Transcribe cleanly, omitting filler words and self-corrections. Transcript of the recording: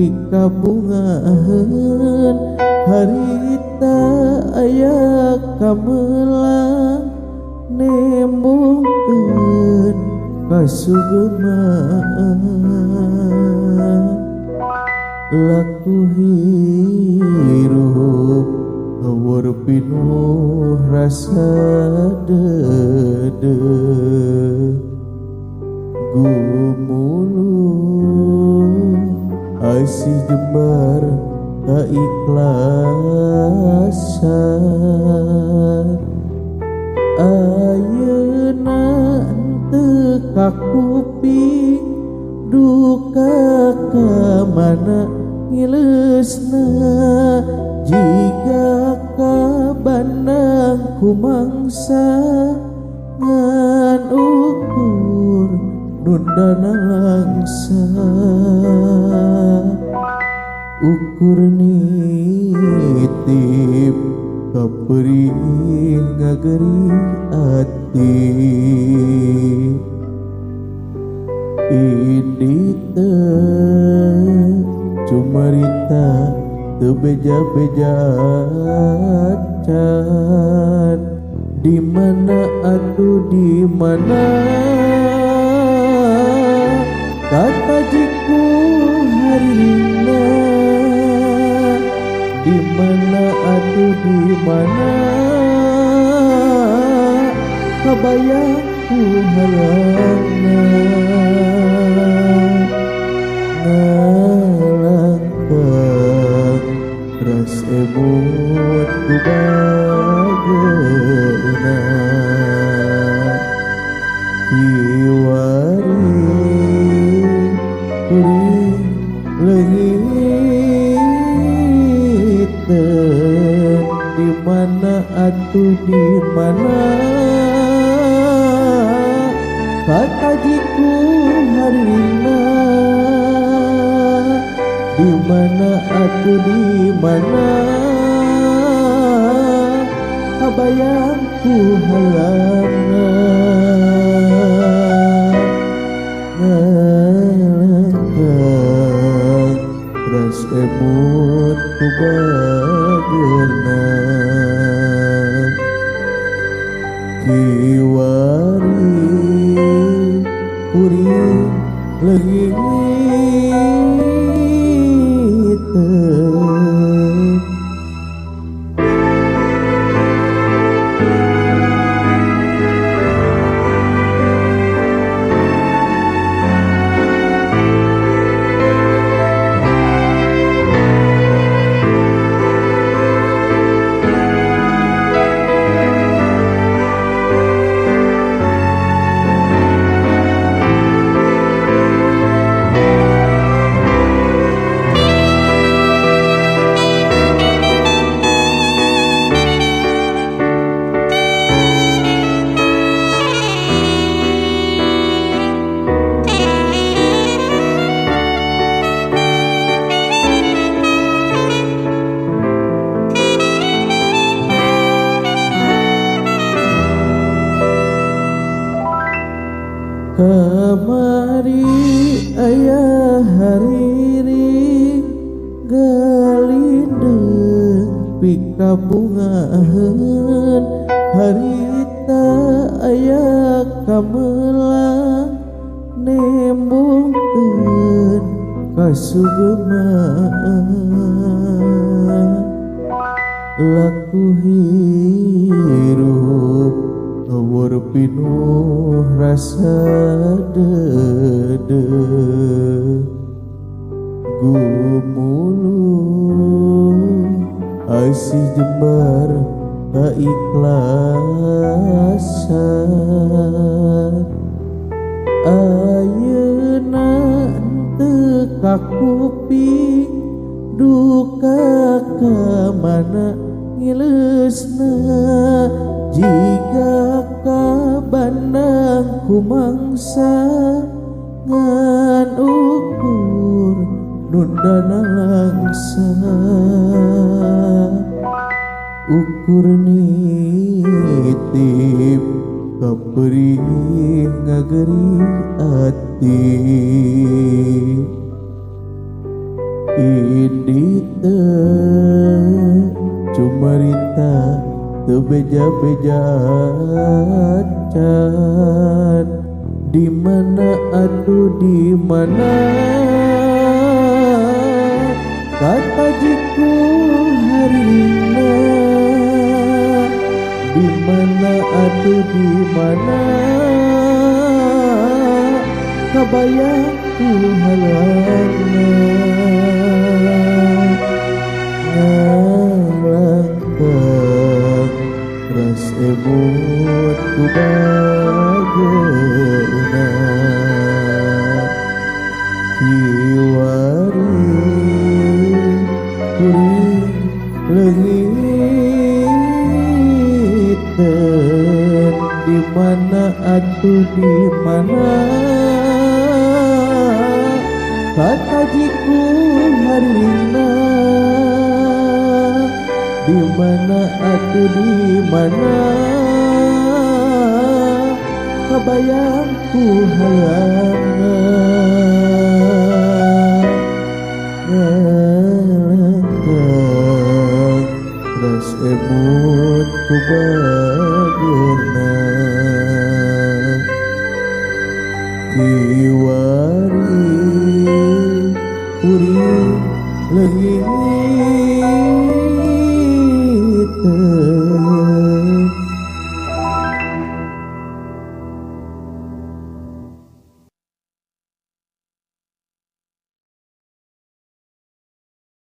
pikabungaheun harita aya kamelang nembongkeun kasugemaan laku hirup awur pinuh rasa dede gumulung asih jembar kaikhlasan ayeuna teu kakuping duka ka mana ngileusna jiga ka bandang kumangsa ngan ukur nundana langsa ukur nitip kaperih ngagerih ati ini teh cumarita teu beja-beja acan di mana atuh di mana kata jiku harina di mana atuh di mana kabayangku halangna ngalangkang ras emut ku bageuna kiwari kuring leungiteun di mana atuh di mana kata jiku harina di mana atuh di mana kabayangku halangna ngalangkang ras emut ku bageuna kiwari kuring leungiteun. Kamari ayah hariri galindeng pikabungaheun harita aya kamelang nembongkeun kasugemaan laku hirup awur pinuh rasa dede gumulung asih jembar kaikhlasan ayeuna teu kakuping duka ka mana ngileusna jiga ka bandang kumangsa ngan ukur nundana langsa ukur nitip kaperih ngagerih ati. Ini teh cumarita teu beja-beja acan. Di mana atuh di mana kata jiku harina. Di mana atuh di mana kabayang ku halangna. Ngalangkang ras emut ku bageuna. Kiwari kuring leungiteun. Di mana atuh di mana kata jiku harina. Di mana atuh di mana kabayang ku halangna. Ngalangkang ras emut ku bageuna.